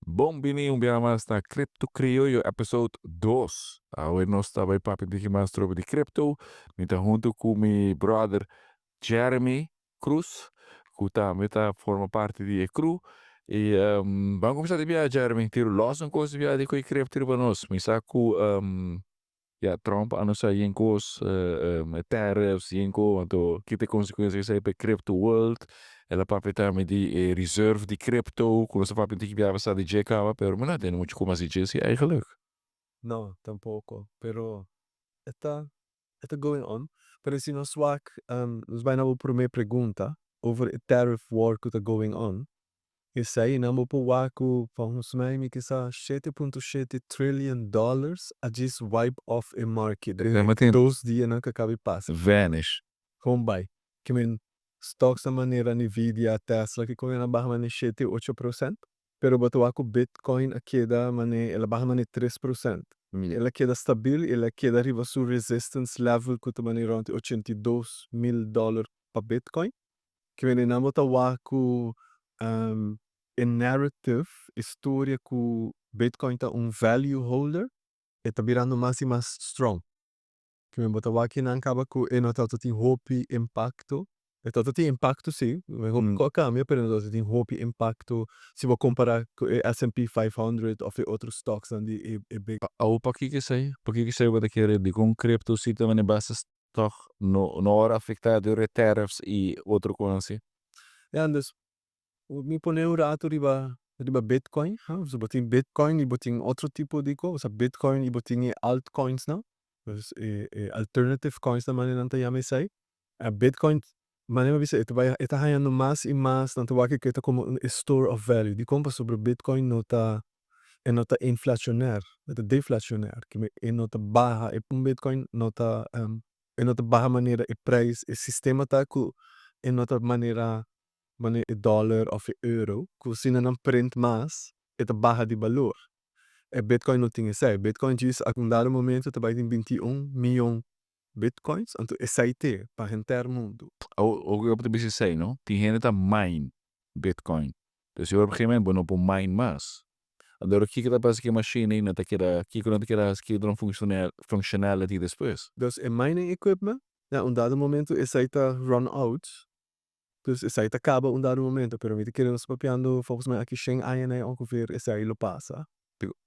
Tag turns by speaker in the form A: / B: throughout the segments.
A: Bon bini un biaha mas na Crypto Criollo episode 2. Awe nos ta bay papia un tiki mas over di crypto. Mi ta hunto cu mi brother Jeremy Cruz, cu tambe ta forma parti di e crew. Y ban cuminsa di biaha, Jeremy. Tira los un cos di biaha di cu crypto pa nos. Mi sa cu ya Trump a anuncia yen cos, tariffs, yen cos, anto ki consecuencia esey pa crypto world. El a papia tambe di reserve di crypto, cu nos a papia un tiki biaha pasa di dje caba, pero mi no tende mucho como así dje eigenlijk.
B: No, tampoco. Pero e ta going on. Pero si nos wak, nos bay na e prome pregunta over e tariff war cu ta going on. Esey nan bo por wak cu volgens mij mi kisa $7.7 trillion a just wipe off e market.
A: Ja, maar tin
B: 2 dia nan cu a caba di pasa.
A: Vanish.
B: Gewoon bay. Kemen stocks na manera Nvidia, Tesla, cu con a baha mane 7, 8%. Pero bo ta wak cu Bitcoin a keda mane, el a baha mane 3%. El a keda stabil, el a keda riba su resistance level cu ta mane rond 82 mil dollar pa Bitcoin. Kemen nan bo ta wak cu e narrative, historia cu Bitcoin ta un value holder, e ta birando mas y mas strong. Kemen bo ta wak nan caba cu e no ta tin hopi impacto. E ta tin impacto si, hopi a cambia, pero no ta tin hopi impacto si bo compara cu e S&P 500 of e otro stocks dan di e big.
A: Awo pakico esey? Pakico esey bo ta kere di cu crypto si tambe basta toch no ora afecta door e tariffs y otro cos asina?
B: Ja, dus mi pone un rato riba Bitcoin, ha? So bo tin Bitcoin y bo tin otro tipo di cos, Bitcoin y bo tin e altcoins, no? Dus e alternative coins na manera nan ta yama esey. E Bitcoin, manera mi bisa, e ta ganando mas y mas, nan ta wak cu e ta como un store of value. Di con? Pasobra Bitcoin no ta inflacionair, e ta deflacionair. Cu e no ta baha, e un Bitcoin no ta baha manera e prijs, e sistema ta cu e no ta manera e dollar of e euro, cu si nan print mas, e ta baha di balor. E Bitcoin no tin esey. Bitcoin djis a un dado momento ta bay tin 21 miyon Bitcoins, anto esey te pa henter mundo.
A: O o ta bisa esey, no? Tin hende ta mine Bitcoin. Dus op een gegeven moment bo no por mine mas. Anto kico ta pasa cu e machine no ta keda, kico no ta keda, kico no functionality despues?
B: Dus e mining equipment, ja, un dado momento esey ta run out. Dus esey ta caba un dado momento, pero mi ta kere nos papiando volgens mij aki 100 aña nee ongeveer esey lo pasa.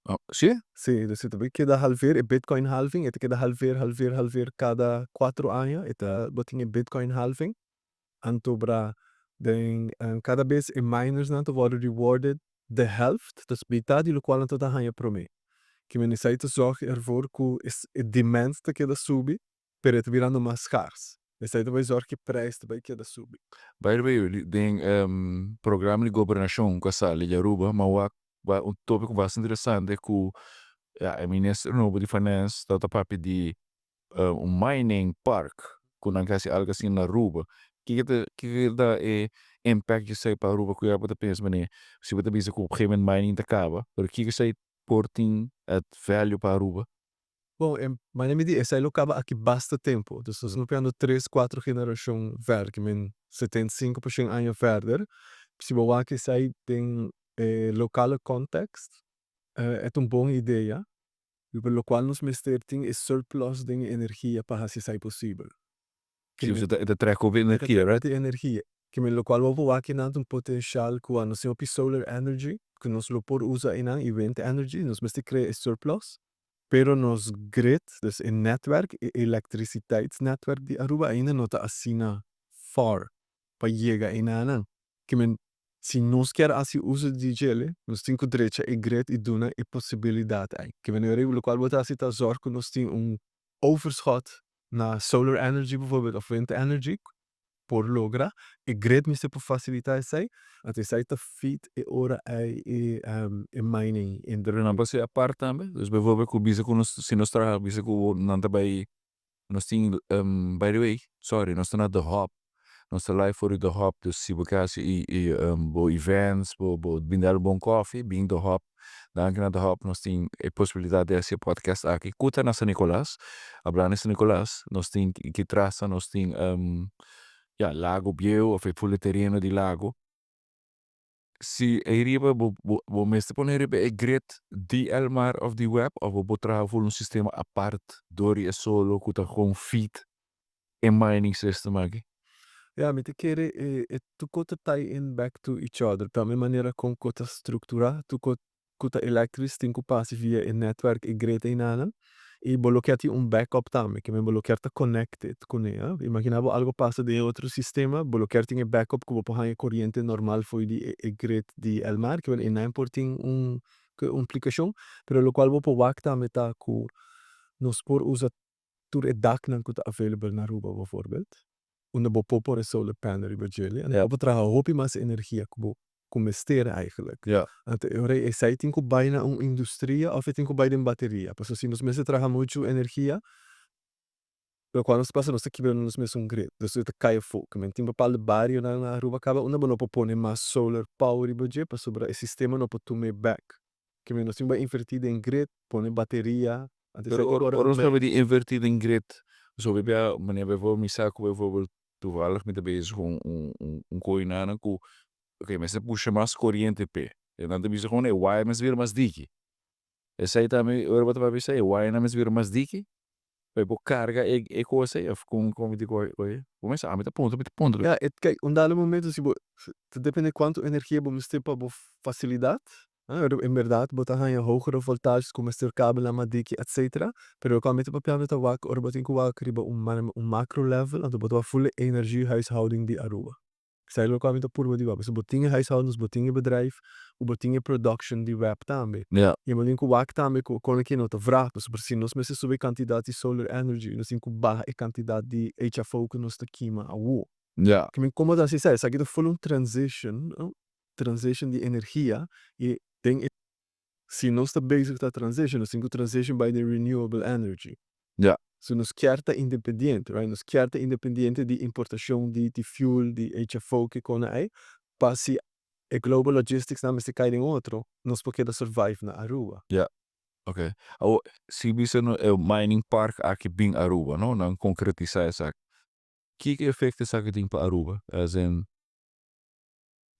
A: Oh, si?
B: Si, dus e ta keda halveer, e Bitcoin halving, e ta keda halveer, halveer, halveer cada 4 aña, e ta bo tin e Bitcoin halving. Anto bra, den cada bes e miners nan ta worden rewarded de helft, dus mitar di locual nan ta haya prome. Kemen esey ta zorg ervoor cu e demand ta keda subi, pero e ta birando mas schaars. Esey ta bay zorg cu e prijs ta bay keda subi.
A: By the way, den programa di gobernacion cu a sali di Aruba, m'a wak un topico bastante interesante cu, ja, e minister nobo di Finance ta papia di un mining park cu nan casi algo asina na Aruba. Kico ta e impact esey pa Aruba cu bo ta pensa mane si bo ta bisa cu op een gegeven moment mining ta caba, pero kico esey por tin het value pa Aruba?
B: Bon, maar mi di, esey lo caba aki basta tempo. Dus nos ta papiando 3, 4 generacion verder, kemen 75% aña verder. Si bo wak esey den lokale context, e ta un bon idea. Pero locual nos mester tin e surplus di energia pa haci esey posibel.
A: Si, bo ta trek op energia, right?
B: Di energia. Kemen locual bo wak nan un potencial cu nos tin solar energy, cu nos lo por usa einan y wind energy, nos mester crea e surplus. Pero nos grid, dus e netwerk, e elektriciteitsnetwerk di Aruba ainda no ta asina far pa yega einan. Kemen si nos kier haci uso di dje, nos tin cu drecha e grid y duna e posibilidad ey. Kemen locual bo ta haci ta zorg cu nos tin un overschot na solar energy bijvoorbeeld of wind energy por logra e grid mester por facilita esey, anto esey ta feed e ora ey e mining in.
A: Pero nan por ser apart tambe. Dus bijvoorbeeld cu bisa cu nos si nos traha bisa cu nan ta bay nos tin by the way, sorry, nos ta na The Hub. Nos ta live for The Hub, dus si bo kier haci bo events, bo bin dar bon coffee, bin The Hub. Danki na The Hub, nos tin e posibilidad di haci podcast aki. Cu ta na San Nicolas, hablando di San Nicolas, nos tin aki tras nos tin ja, Lago Bieu of e full tereno di Lago. Si riba bo bo bo mester pone riba e grid di Elmar of di WEB of bo por traha full un sistema apart door di e solo cu ta gewoon feed e mining system aki?
B: Ja, mi ta kere e tur cos ta tie in back to each other. Tambe manera con cos ta structura, tur cos cu ta electrisch tin cu pasa via e netwerk, e grid eynan. Y bo lo kier tin un backup tambe, cu bo lo kier ta connected cune. Imagina bo algo pasa den otro sistema, bo lo kier tin e backup cu bo por haya coriente normal for di e grid di Elmar, cu eynan por tin un implicacion, pero locual bo por wak tambe ta cu nos por usa tur e daknan cu ta available na Aruba, bijvoorbeeld. Unda bo por pone solar panel riba dje. En bo por traha hopi mas energia cu bo cu mester eigenlijk. Anto e ora esey tin cu bay na un industria of e tin cu bay den bateria. Pasobra si nos mester traha mucho energia, locual nos pasa, nos ta kibra nos mes un grid. Dus e ta cay afo. Men tin bepaalde barionan na Aruba caba unda bo no por pone mas solar power riba dje, pasobra e sistema no por tuma back. Ke men nos tin bay inverti den grid, pone bateria. Anto
A: Pero
B: esey
A: ora ora nos papia di inverti den grid, so bibia manera bijvoorbeeld mi sa cu bijvoorbeeld toevallig mi ta bezig cu un coinana cu, oké, mester pusha mas coriente pe. En dan ta bisa gewoon e wire mester bira mas diki. Esey tambe ora bo ta papia esey, e wire nan mester bira mas diki pa e por carga e cos ey of con mi tin cu oye? Bo mester ami ta puntra, mi ta puntra.
B: Ja, e kijk, un dado momento si bo ta depende cuanto energia bo mester pa bo facilidad. En berdad bo ta haya hogere voltages cu mester kabelnan mas diki, etcetera. Pero locual mi ta papiando ta wak ora bo tin cu wak riba un macro level, anto bo ta wak full energiehuishouding di Aruba. Esey locual mi ta purba di wak. Pasobra bo tin e huishoudens, bo tin e bedrijf, bo tin e production di WEB tambe. Y bo tin cu wak tambe cu con aki no ta vraag. Pasobra si nos mester subi e cantidad di solar energy, nos tin cu baha e cantidad di HFO cu nos ta kima awo. Ke men como ta haci esey? Esaki ta full un transition, no? Transition di energia y den e si nos ta bezig ta transition, nos tin cu transition bay den renewable energy. So nos kier ta independiente, right? Nos kier ta independiente di importacion di fuel, di HFO cu con ey, pa si e global logistics nan mester cay den otro, nos por keda survive na Aruba.
A: Ja, oké. Awo, si bisa no e mining park aki bin Aruba, no? Nan concretisa esaki. Kiko efecto esaki tin pa Aruba? As in,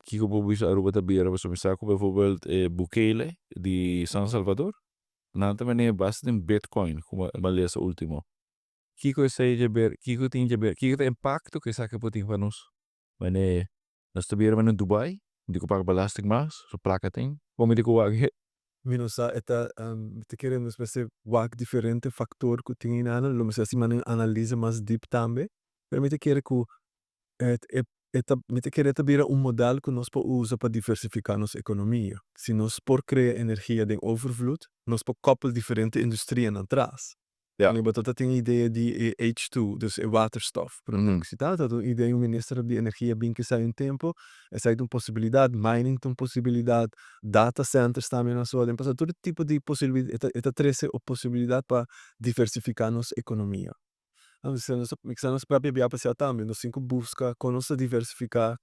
A: kiko bo bisa Aruba ta bira? Pasobra mi sa cu bijvoorbeeld e Bukele di San Salvador, nan ta mane basta den Bitcoin, como mi a lesa ultimo. Kiko esey dje ber, kiko tin dje ber, kiko ta impacto cu esaki por tin pa nos? Mane nos ta bira mane Dubai, di cu paga belasting mas, so placa tin. Como di cu wak?
B: Mi no sa, e ta mi ta kere nos mester wak diferente factor cu tin eynan, lo mester haci mane un analise mas diep tambe, pero mi ta kere cu e ta mi ta kere ta bira un model cu nos por usa pa diversifica nos economia. Si nos por crea energia den overvloed, nos por koppel diferente industrianan atras. Mi bo ta tin idea di e H2, dus e waterstof. Si ta un idea un minister di energia bin cu un tempo, esey ta un posibilidad, mining ta un posibilidad, data centers tambe nan so den pasa, tur tipo di posibilidad, e ta trece e posibilidad pa diversifica nos economia. Nos nos papia bia pa tambe, nos tin cu busca con nos ta diversifica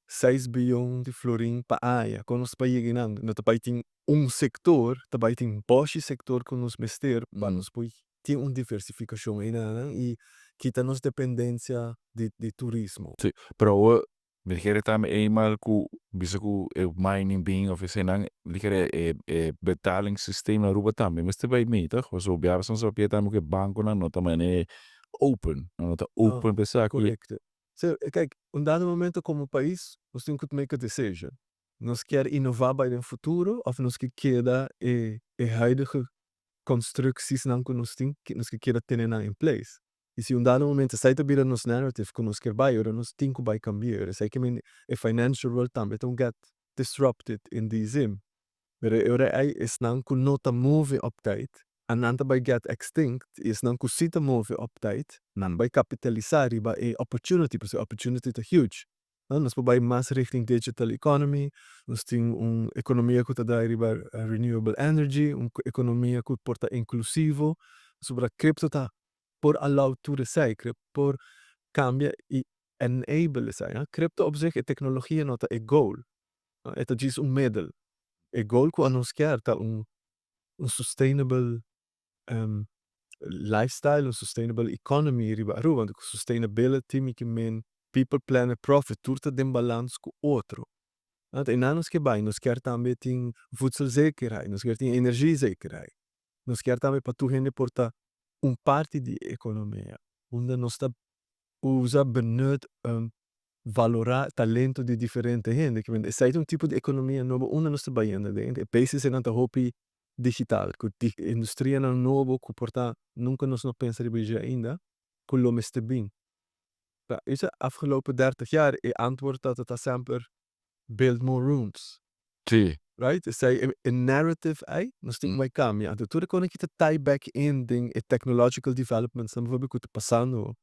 B: 6 biljoen di florin pa aña, con nos pa yega nan, no ta bay tin un sector, ta bay tin boshi sector cu nos mester pa nos por tin un diversificacion eynan y kita nos dependencia di turismo.
A: Si, pero mi kere tambe eenmaal cu bisa cu e mining bin of esey nan, mi kere e betalingssysteem na Aruba tambe mester bay mee, toch? Pasobra biaha soms papia tambe cu e banconan no ta mane open, no ta open pa esaki.
B: Correcto. So, kijk, un dado momento como pais, nos tin cu make a decision. Nos kier innova bay den futuro of nos kier keda e huidige constructies nan cu nos tin, nos kier keda tene nan in place. Y si un dado momento esey ta bira nos narrative cu nos kier bay, ora nos tin cu bay cambia. Esey ke men e financial world tambe ta get disrupted in die zin. Pero e ora ey esnan cu no ta move op tijd, en nan ta bay get extinct, y esnan cu si ta move op tijd, nan bay capitalisa riba e opportunity, pasobra e opportunity ta huge. No, nos por bay mas richting digital economy, nos tin un economia cu ta draai riba renewable energy, un economia cu por ta inclusivo, pasobra crypto ta por allow tur esey, crypto por cambia y enable esey. Crypto op zich, e tecnologia no ta e goal, e ta djis un middel. E goal cu nos kier ta un sustainable lifestyle, un sustainable economy riba Aruba. Sustainability mi ke men people, planet, profit, tur ta den balans cu otro. Anto einan nos ke bai, nos kier tambe tin voedselzekerheid, nos kier tin energiezekerheid. Nos kier tambe pa tur hende por ta un parti di e ekonomia, unda nos ta usa, benut, valorá talento di diferente hende. Ke men esei ta un tipo di ekonomia nobo unda nos ta bayendo den. E paisesnan ta hopi digital, ku industrianan nobo ku por ta nunka nos no pensa riba dje ainda, ku lo mester bin. Pa esei afgelopen 30 jaar e antwoord ta semper "build more rooms". Right? Esei e narrative ei, nos tin ku kambia. Anto tur kos ku ta tie back in den e technological developments, dan bijvoorbeeld ku ta pasando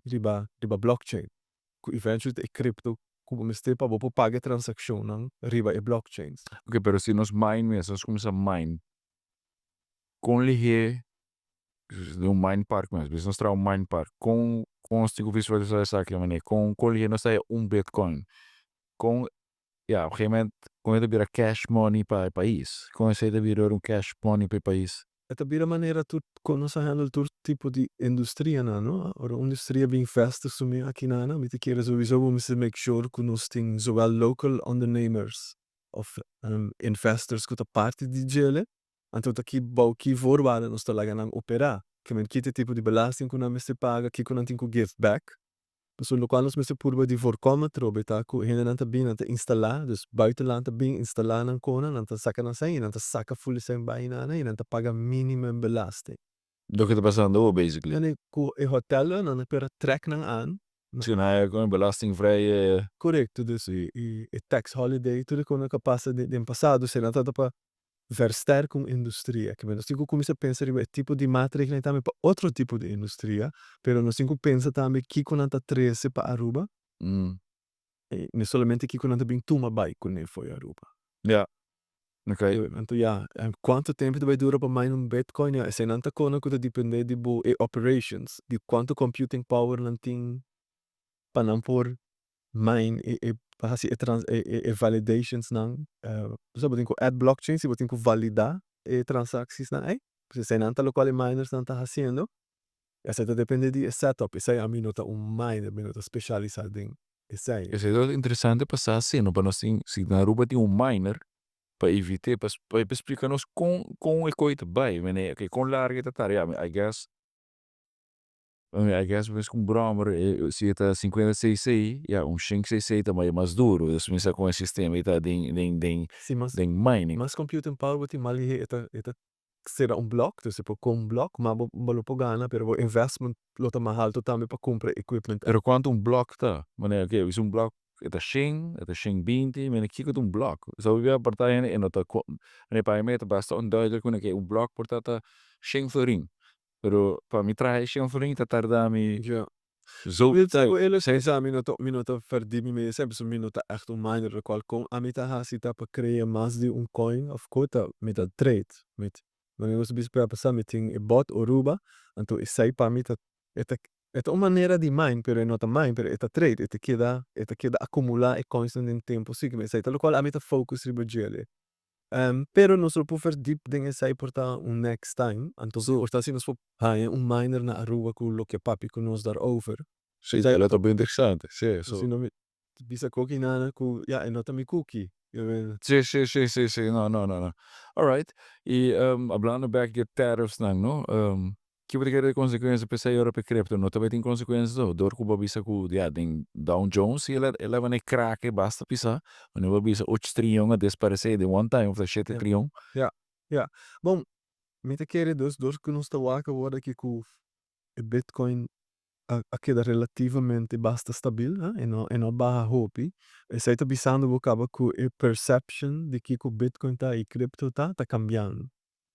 B: riba blockchain. Ku eventually e crypto ku bo mester pa bo por paga transakshonnan riba e blockchains.
A: Ok, pero si nos mine mes, nos kuminsá mine, kon lihé un mine park mes, si nos traha un mine park, kon nos tin ku visualisá esaki manera, kon lihé nos ta un bitcoin, kon, ja, op een gegeven moment, kon e bira cash money pa e pais, kon esei ta bira un cash money pa e pais?
B: E ta bira manera tur kon nos a handle tur tipo di industrianan, no? Ora un industria bin vestig su mes akinan, mi ta kere sowieso we mester make sure ku nos tin zowel local ondernemers of investors ku ta parti di djele, anto ta ki bou ki voorwaarden nos ta laga nan operá. Ke men ki tipo di belasting ku nan mester paga, kiko nan tin ku give back. Dus lokual nos mester purba di voorkomen trobe ta ku hendenan ta bin, nan ta instalá, dus buitenland ta bin instalá nan kona, nan ta saka nan sèn, nan ta saka full sèn bai nan i nan ta paga minimum belasting.
A: Loke ta pasando, basically.
B: En ku e hotel nan per trek nan aan.
A: Si, nou, gewoon belastingvrij.
B: Korekto, dus e tax holiday, tur kos ku a pasa den pasado, se nan ta pa versterken un industria. Ke nos tin ku kuminsá pensa riba e tipo di maatregelen tambe pa otro tipo di industria, pero nos tin ku pensa tambe kiko nan ta trese pa Aruba. I no solamente kiko nan ta bin tuma bai kuné fo'i Aruba. Anto ja, kuantu tempu ta bai dura pa mine un bitcoin? Ja, esei nan ta kos ku ta dependé di bo e operations, di kuantu computing power nan tin pa nan por mine e pa hasi e validations nan. So bo tin ku add blockchains i bo tin ku validá e transaksies nan ei. Esei nan ta lokual e miners nan ta hasiendo. Esei ta dependé di e setup. Esei ami no ta un miner, mi no ta spesialisá den esei.
A: Esei ta interesante pa sa asina, pa nos tin, si na Aruba tin un miner, pa evit'é, pa splika nos kon e kos ta bai, manera, okay, kon largu e ta tarda, ja, I guess mes ku brommer, si e ta 50 cc, ja, un 100 cc ta mas duru, dus mi sa kon e sistema ta den
B: Si, mas
A: den mining.
B: Mas computing power bo tin, mas lihé e ta sera un blok, dus e por kon un blok, ma bo lo por gana, pero bo investment lo ta mas altu tambe pa kumpra equipment.
A: Pero kuantu un blok ta? Manera, okay, un blok e ta 100, e ta 120, manera, kiko ta un blok? So we partijen e no ta, manera, pa mi ta basta onduidelijk ku un blok por ta 100 florin. Pero pa mi traha 100 florin ta tarda mi zo
B: Wil
A: tijd.
B: Eerlijk zijn, mi no ta verdiep mi mee, sempre mi no ta echt un miner, cual kon ami ta hasi ta pa krea mas di un coin of kota, mi ta trade. Met wanneer nos bisa pa pasa mi tin e bot Aruba, anto esei pa mi ta e ta un manera di mine, pero e no ta mine, pero e ta trade, e ta keda akumulá e coins den tempu, si, esei ta lokual ami ta focus riba djele. Pero nos lo por verdiep den esei por ta un next time. Anto por ta si nos por haña un miner na Aruba ku lo ke papia ku nos daarover.
A: Si, dat ta interesante. Si, so.
B: Si no mi bisa koki nana ku ja, e no ta mi cookie. Je weet.
A: Si. No. Alright. I hablando back di tariffs nan, no? Ki bo ta kere konsekuensia pa esei ora pa crypto? No tambe tin konsekuensia so. Dor ku bo bisa ku ja, den Dow Jones el a wanneer kraken basta pisa. Wanneer bo bisa 8 trilion a desaparesé den one time of 7 trilion.
B: Ja. Bon, mi ta kere dus dor ku nos ta wak awor aki ku e Bitcoin a keda relativamente basta stabil, hè? E no baha hopi. Esei ta bisando bo kaba ku e perception di kiko Bitcoin ta i crypto ta kambiando.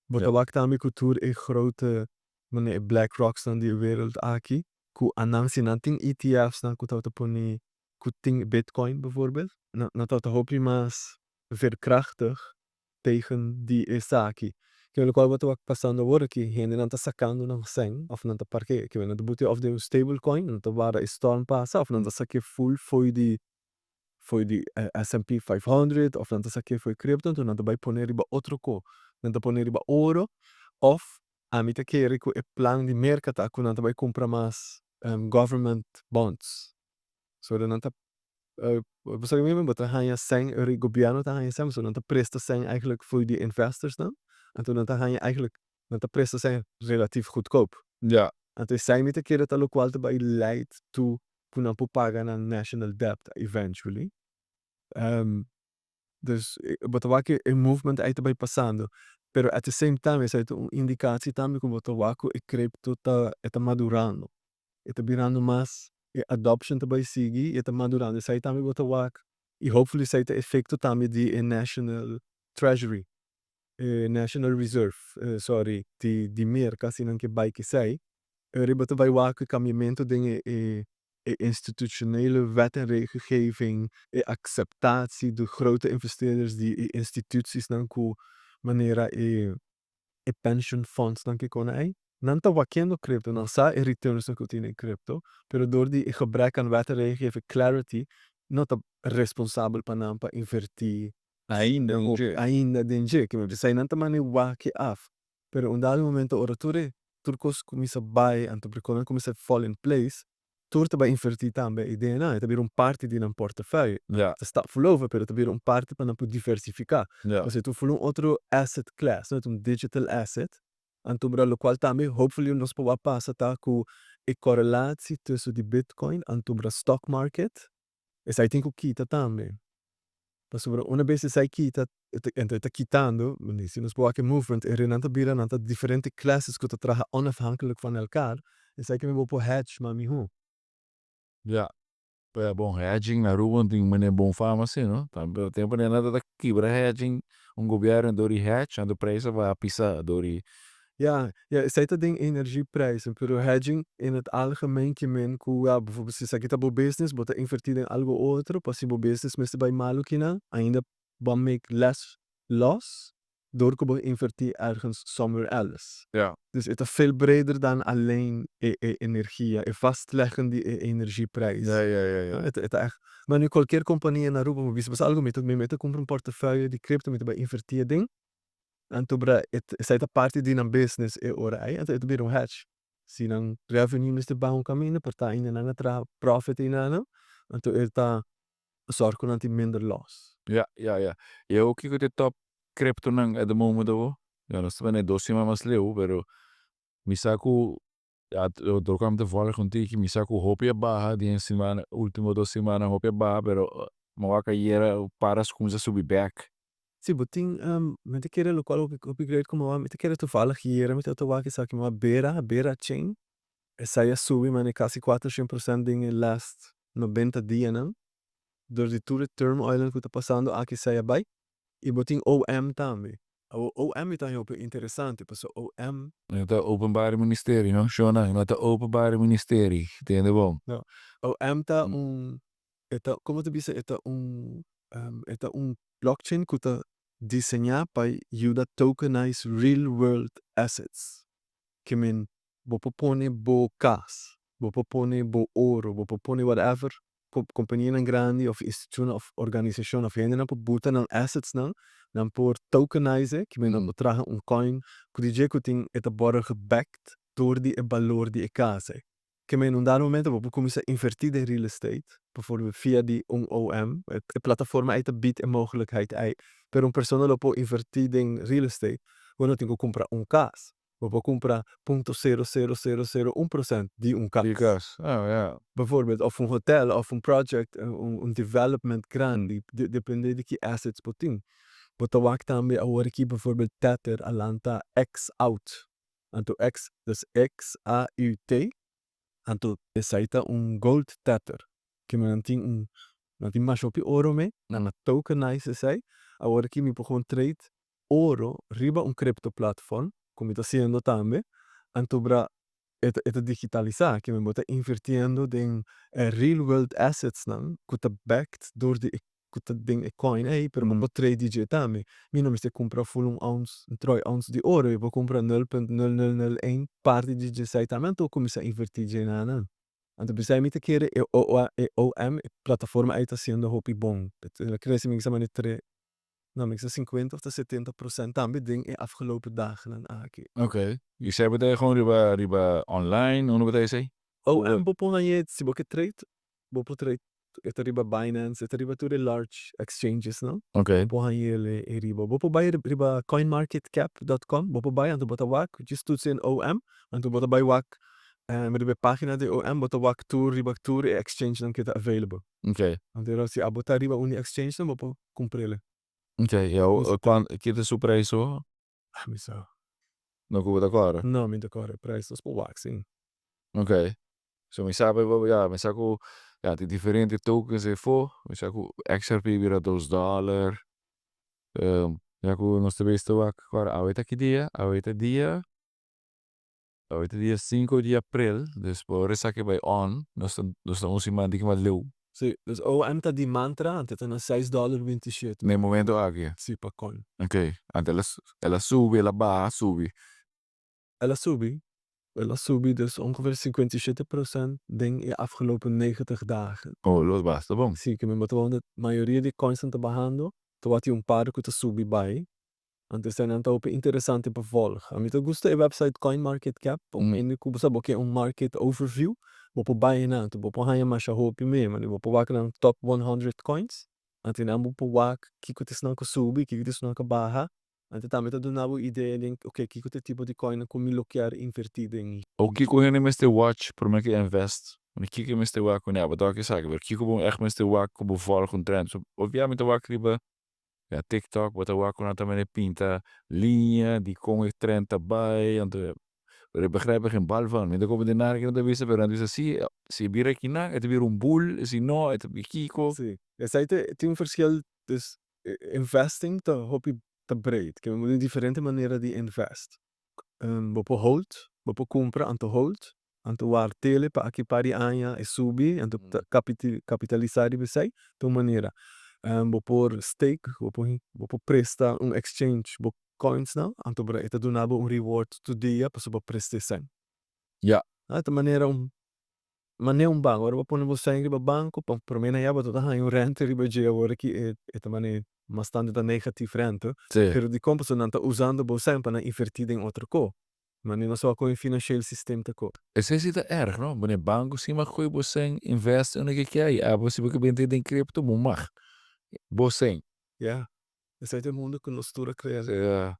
B: Bo ta wak tambe ku tur e grote manera e BlackRocks nan di wereld aki, ku anan si nan tin ETF's nan ku ta pone ku tin Bitcoin bijvoorbeeld, nan ta hopi mas veerkrachtig tegen di esaki. Ke lokual bo ta wak pasando awor aki, hendenan ta sakando nan sèn, of nan ta parke, ke nan ta buti of den un stablecoin, nan ta warda e storm pasa, of nan ta sak'é full fo'i di S&P 500, of nan ta sak'é fo'i crypto, anto nan ta bai pone riba otro ko. Nan ta pone riba oro, of ami ta kere ku e plan di merka ta ku nan ta bai kumpra mas government bonds. So nan ta Bo sa mi bo ta haña sèn, e gobièrnu ta haña sèn, so nan ta presta sèn eigenlijk for di investors nan. Anto nan ta haña eigenlijk, nan ta presta sèn relatief goedkoop. Anto esei mi ta kere ta lokual ta bai leid to ku nan por paga nan national debt eventually. Dus bo ta wak e movement ei ta bai pasando. Pero at the same time esei ta un indikatie tambe ku bo ta wak ku e crypto ta e ta madurando. E ta birando mas, e adoption ta bai sigui, e ta madurando. Esei tambe bo ta wak i hopefully esei ta efekto tambe di e national treasury, e national reserve, sorry, di Merka si nan ke bai ku esei. Riba ta bai wak e kambiamentu den e institutionele wet en regelgeving, e aceptatie door grote investeerders di e instituties nan ku manera e pension funds nan ke kona ei. Nan ta wakiendo crypto, nan sa e returns nan ku tin in crypto, pero door di e gebrek aan wet en regelgeving, clarity, no ta responsabel pa nan pa inverti
A: Ainda
B: op
A: dje.
B: Ainda den dje, ke men esei nan ta mane wak af. Pero un dado momento ora tur kos kuminsá bai, anto ku kuminsá fall in place, tur ta bai inverti tambe i DNA, e ta bira un parti di nan portefeuille. Ta stap over, pero ta bira un parti pa nan por diversifiká. Pasobra tur un otro asset class, no? Un digital asset. Anto bra lokual tambe hopefully nos por pasa ta ku e korrelatie tussen di Bitcoin anto bra stock market. Esei tin ku kita tambe. Pasobra un bes esei kita, anto ta kitando, si nos por movement, e nan ta bira nan ta diferente classes ku ta traha onafhankelijk van elkaar. Esei ku mi por hedge mas mihó.
A: Ja. Ja, bon, hedging na Aruba tin un bon fama asina, no? Tambe tempu nan ta kibra hedging, un gobièrnu dor di hedge, anto prijs a bai pisa dor di
B: Ja, esei ta den energieprijzen, pero hedging in het algemeen ke men ku, ja, bijvoorbeeld si esaki ta bo business, bo ta inverti den algo otro, pa si bo business mester bai malu kinan, ainda bo make less loss door ku bo inverti ergens somewhere else. Dus het is veel breder dan alleen e energia, e vastleggen di e energieprijs.
A: Ja.
B: Het echt. Maar nu cualquier compania in Aruba, bo bisa algo, mi ta kumpra un portefeuille di crypto, mi ta bai inverti den. Anto bra, esei ta parti di nan business e ora ei, anto e ta bira un hedge. Si nan revenue mester baha un kaminda, por ta ainda nan a traha profit einan, anto e ta zorg ku nan tin minder loss.
A: Ja. I ook kiko ta top crypto nan at the moment awo? Ja, nos ta 2 siman mas leu, pero mi sa ku, ja, door kwam te volgen un tiki, mi sa ku hopi a baha den siman, último 2 siman hopi a baha, pero m'a wak ayera para kuminsá subi back.
B: Si, bo tin, mi ta kere lokual hopi great komo, mi ta kere toevallig ayera mi ta wak esaki, ma Bera Chain. Esei a subi mane kasi 400% den e last 90 dianan. Door di tur turmoil ku ta pasando aki esei a bai. I bo tin OM tambe. O OM ta hopi interesante, paso OM
A: No ta Openbaar Ministerie, no? Shona, no ta Openbaar Ministerie. Entende bon?
B: No. OM ta un e ta, kon ta bisa, e ta un blockchain ku ta diseñá pa yuda tokenize real world assets. Ke men bo por pone bo kas, bo por pone bo oro, bo por pone whatever, kompanianan grandi òf institushon òf organisashon òf hendenan por buta nan assets nan, nan por tokenize, ke men nan por traha un coin ku di dje ku tin e ta worden gebacked door di e balor di e kas ei. Ke men un dado momento bo por kuminsá invertí den real estate, bijvoorbeeld via di un OM, e plataforma ei ta biedt e mogelijkheid ei, pero un persona lo por invertí den real estate, bo no tin ku kumpra un kas. Bo por kumpra 0.00001% di un kas.
A: Di kas. Ah, ja.
B: Bijvoorbeeld, of un hotel, of un project, un development grandi, depende di ki assets bo tin. Bo ta wak tambe awor aki bijvoorbeeld Tether a lanta XAUT. Anto X, dus XAUT. Anto esei ta un gold tether. Ke men nan tin masha hopi oro mee, nan a tokenize esei. Awor aki mi por gewoon trade oro riba un crypto platform, ku mi ta hasiendo tambe. Anto bra e ta digitalisá, ke men bo ta invirtiendo den real world assets nan, ku ta backed door di ku ta den e coin ei, pero bo por trade di dje tambe. Mi no mester kumpra full un ounce, un troy ounce di oro, mi por kumpra 0.0001 parti di dje esei tambe, anto kuminsá invertí dje nan. Anto p'esei mi ta kere e o e OM, e plataforma ei ta hasiendo hopi bon. El a krese mi sa mane tre, no, mi sa 50 òf 70% tambe den e afgelopen dagen aki.
A: Oké. I esei bo gewoon riba online, unda bo ta esei?
B: OM bo por haña, si bo ke trade, bo por trade. E ta riba Binance, e ta riba tur e large exchanges, no? Bo por hañ'é riba. Bo por bai riba coinmarketcap.com, bo por bai anto bo ta wak, just toets in OM, anto bo ta bai wak riba página di OM, bo ta wak tur riba tur e exchange nan ku ta available. Anto si abo ta riba un exchange nan, bo por kumpr'é.
A: Ok, ja, kiko ta su preis?
B: Ah, mi sa.
A: No ku ta kòrda?
B: No, mi ta kòrda preis, nos por wak, si.
A: Ok. So mi sabi, ja, mi sa ku, ja, tin diferente tokens efo. Mi sa ku XRP bira $2. Ja ku nos ta besta wak. Agora, awe ta ki dia? Awe ta dia 5 di aprel. Dus por esaki bai on. Nos ta un siman di mas leu.
B: Si, dus OM ta di mantra, anto ta na $6,27.
A: Na momento aki.
B: Si, pa coin.
A: Ok. Anto el a subi, el a baha, subi.
B: El a subi. El a subi dus ongeveer 57% den de afgelopen 90 dagen.
A: Oh, los basta bon.
B: Si, ku mi ta de mayoria di coins ta bahando, anto tin un par ku ta subi bai. Anto esei ta hopi interesante pa volg. Ami ta gusta e website CoinMarketCap, um ku bo ke un market overview, bo por bai na, anto bo por haña mas hopi mes, mas bo por wak nan top 100 coins. Anto nan bo por wak kiko ta esnan ku subi, kiko ta esnan ku baha. Anto tambe ta duna bo idea di ok, kiko ta tipo di coin ku mi lo kier invertí den.
A: O kiko hende mester watch promé ku invest? Kiko mester wak ku ne, bo ta sabi, pero kiko bo echt mester wak ku bo volg un trend. So, obviamente wak riba, ja, TikTok, bo ta wak ku nan tambe pinta liña di kon e trend ta bai, anto pero ik begrijp er geen bal van. Mi ta komprondé nada ku nan ta bisa, pero nan ta bisa si, si bira akinan, e ta bira un bull, si no, e ta kiko.
B: Si. Esei tin un verschil, dus investing ta hopi ta breed. Ku tin diferente manera di invest. Bo por hold, bo por kumpra anto hold, anto ward'é pa aki par di aña e subi, anto kapitalisá riba esei, ta un manera. Bo por stake, bo por presta un exchange bo coins nan, anto e ta duna bo un reward tur dia pasobra bo presta esei. Ah, ta manera un manera un banko. Ora bo pone bo sèn riba banko, pa promé na ya bo ta haña un rente riba dje, awor aki e ta manera mas tantu ta negatief rente. Pero dikon? Pasobra nan ta usando bo sèn pa nan invertí den otro kos. Manera nos wak kon e financieel systeem ta ko.
A: Esei si ta erg, no? Wanneer banko si mag gooi bo sèn invest unda ke ke i abo si bo ke bende den crypto, bo mag. Bo sèn.
B: Ja. Esei ta e mundu ku nos tur a krea.
A: Ja.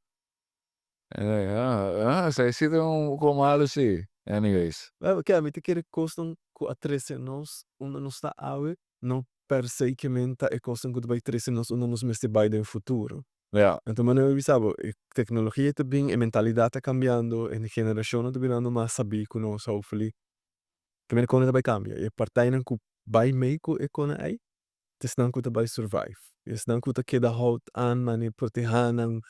A: Ja, esei si ta un poko malu si. Anyways.
B: Oké, mi ta kere kosnan ku a trese nos unda nos ta awe, no per se ke men ta e kosnan ku ta bai trese nos unda nos mester bai den futuro. Anto manera mi bisa bo, e teknologia ta bin, e mentalidat ta kambiando, e generashonnan ta birando mas sabí ku nos, hopefully. Ke kon ta bai kambia. E partijen ku bai mee ku e konan ei, ta esnan ku ta bai survive. Esnan ku ta keda hold aan manera protehá nan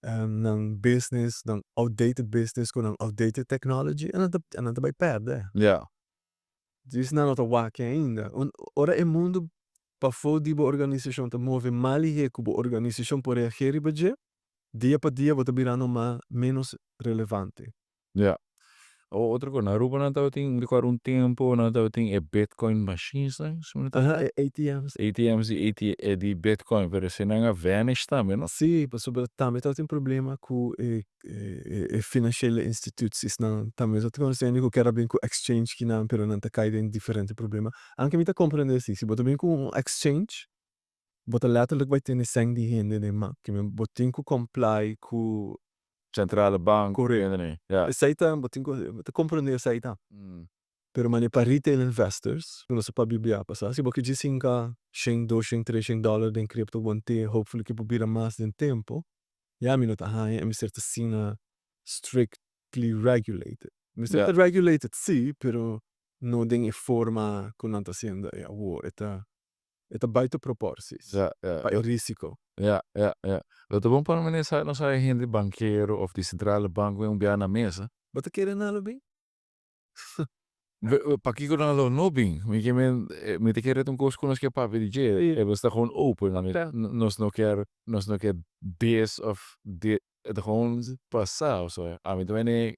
B: nan business, nan outdated business ku nan outdated technology, en nan ta bai pèrdè. Dus nan no ta wak ainda. Ora e mundu pafó di bo organisashon ta move mas lihé ku bo organisashon por reagir riba dje, dia pa dia bo ta birando mas menos relevante.
A: Ja. Otro kos, na Aruba nan tabatin, mi rekòrda un tempu nan tabatin e Bitcoin machines nan, si mi no ta
B: Aha, e ATMs.
A: ATMs di AT di Bitcoin, pero eseinan a vanish tambe, no?
B: Si, pasobra tambe tabatin problema ku e financiële instituties nan tambe ta konosé ku kier a bin ku exchange kinan, pero nan ta kai den diferente problema. Aunke mi ta komprendé si, si bo ta bin ku un exchange, bo ta letterlijk bai tene sèn di hende den man. Ke men bo tin ku comply ku
A: Centrale bank.
B: Correct.
A: Nee. Ja.
B: Esei ta, bo tin ku bo ta komprendé esei ta. Pero manera pa retail investors, ku nos a papia bia pasá, si bo ke djis hinka 100, 200, $300 den crypto want'é hopefully ku por bira mas den tempu, ya mi no ta haña e mester ta asina strictly regulated. Mester ta regulated si, pero no den e forma ku nan ta hasiendo e awor. E ta buiten proporties. Pa e risiko.
A: Ja. Dat ta bon pa meneer sa nos sa hende bankero of di centrale bank un bia na mesa.
B: Bo ta kere nan lo bin?
A: Pakiko nan lo no bin? Mi ke men mi ta kere un kos ku nos ke papia di dje. E ta gewoon open. Nos no kier des of de, e ta gewoon pasa of so. Ami ta mene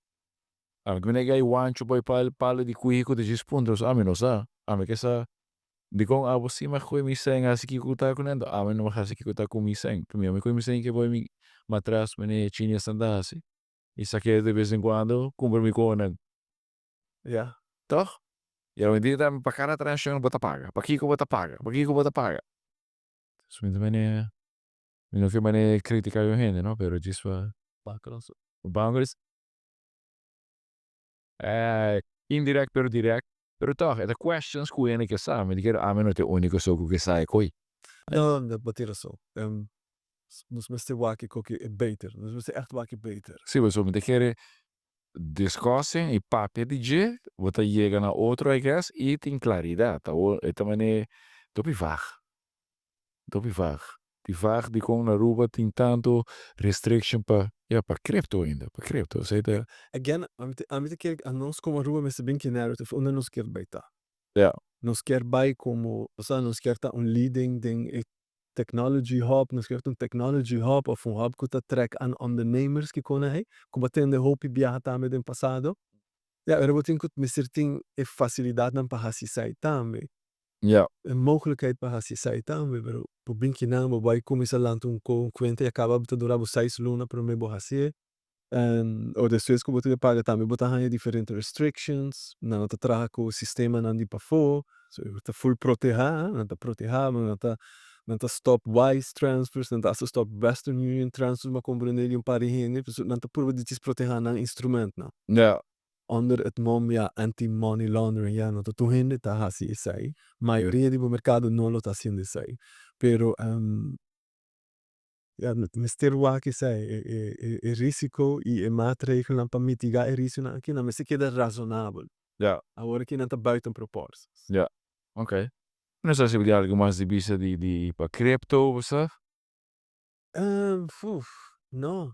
A: gai wancho boy palo palo di kuhi ku ta djis puntra so ami no sa. Ami ke sa dikon abo si mag gooi mi sèn hasi kiko ku ta kuné, anto ami no mag hasi kiko ta ku mi sèn. Mi koe mi sèn ke boy mi matras mene chinesnan ta hasi. I sak'é de vez en cuando kumpra mi konan. Toch? I awendia tambe pa kada transakshon bo ta paga. Pakiko bo ta paga? Pakiko bo ta paga? So mi ta mane, mi no ke mane kritika yon hende no, pero djis pa.
B: Bankonan so.
A: Banko is indirect pero direct, pero tòg e ta questions ku hende ke sa, mi ta kere ami no ta e uniko so ku ke sa e koi.
B: No, no, bo tin rason. Nos mester wak e koki e beter, nos mester ègt wak e beter.
A: Si, pasobra mi ta kere discussing y papia di dje, bo ta yega na otro I guess y tin claridad. Awor e ta mane topi vaag, topi vaag. Di vaag dicon na Aruba tin tanto restriction pa, ya, pa crypto ainda, pa crypto. Esey ta.
B: Again, ami ta, ami ta kere anos como Aruba mester bin ki narrative unda nos kier bay ta.
A: Ya.
B: Nos kier bay como, osea nos kier ta un leading den e Technology hub, nos kier ta un technology hub of un hub ku ta trek an ondernemers kiko nan ei, ku bo a tende hopi biaha tambe den pasado. Ya, pero bo tin ku mester tin e fasilidatnan pa hasi esei tambe. E mogelijkheid pa hasi esei tambe, pero bo bin kinan bo bai kuminsá lanta un kuenta i a kaba bo ta dura bo seis luna promé bo hasié. O despues ku bo tin e paga tambe bo ta haña diferente restrictions, nan no ta traha ku sistemanan di pafó, so bo ta full protehá, nan ta protehá bo, nan ta nan ta stop wise transfers, nan ta hasta stop Western Union transfers, mi a komprendé di un par di hende, pasobra nan ta purba di djis protehá nan instrumentnan. Onder het mom ya anti money laundering ya no ta tur hende ta hasi esei, mayoria di bo merkado no lo ta hasiendo esei, pero. Ya, mester wak esei, e risiko i e maatregelnan pa mitigá e risikonan aki, nan mester keda razonabel. Awor aki nan ta buiten proporties.
A: Ya, ok. No sa si bo tin algu mas di bisa di di pa crypto of sa?
B: Uf, no.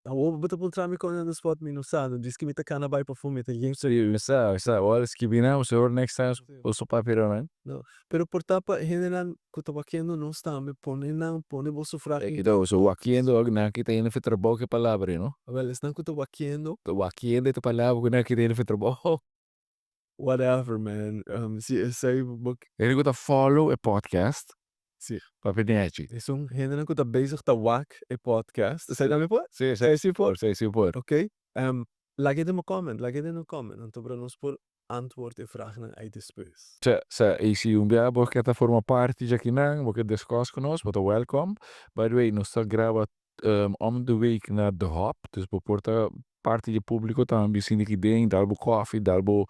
B: Awor bo ta puntra mi kon on the spot mi no sa, no djis ki mi ta kana bai pafó mi ta yen.
A: Sí, mi sa, mi sa. Wèl, skibi nan, pasobra next time boso papia riba nan.
B: No, pero por ta pa hendenan ku ta wakiendo nos tambe, pone nan, pone boso frag.
A: E kita boso wakiendo, nan kita hende for trabou ku e palabra ei, no?
B: Wèl, esnan ku ta wakiendo.
A: Ta wakiendo e ta palabra ku nan kita hende for trabou.
B: Whatever man, si esei bo.
A: Hende ku ta follow e podcast.
B: Si.
A: Papia nechi.
B: Esun hendenan ku ta bezig ta wak e podcast, esei tambe por?
A: Si, esei si por, esei si por.
B: Ok, laga den bo comment, laga den un comment, anto por nos por antwoord e vragnan ei despues.
A: Sa, sa, i si un bia bo ke ta forma parti djakinan, bo ke discuss ku nos, bo ta welcome. By the way, nos ta graba om de week na The Hub, dus bo por ta parti di e publico tambe sinti ki den, dal bo koffie, dal bo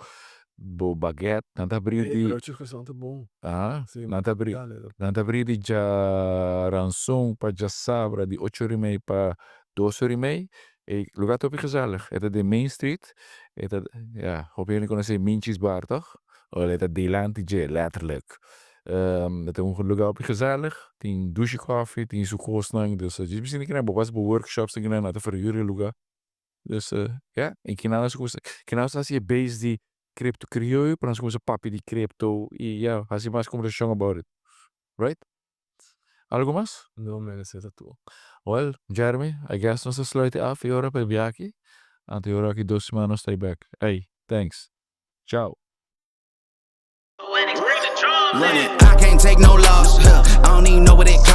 A: bo baguette, nan ta abri di.
B: E broodjes croissant ta bon.
A: Aha, nan ta abri, nan ta abri di djaranson pa djasabra di ocho ora y mei pa dos ora y mei, e lugar ta hopi gezellig, e ta den Main Street, e ta, ya, hopi hende konosé Minchie's Bar toch? Ora e ta dilanti dje, letterlijk. E ta un lugar hopi gezellig, tin dushi koffie, tin su kosnan, dus djis bisindi kinan bo basa bo workshops den kinan, nan ta verhuur e lugar. Dus ya, i kinan nos a kuminsa, kinan nos a hasi e base di Crypto Crioyo, pero nos a kuminsa papia di crypto i ya, hasi mas kombersashon about it. Right? Algo mas?
B: No man, esei ta tur.
A: Well, Jeremy, I guess nos ta sluit e af e ora pa e biaha aki. Anto e ora aki dos siman nos ta e bek. Ey, thanks. Ciao.
C: Run it, I can't take no loss. I don't even know what it costs.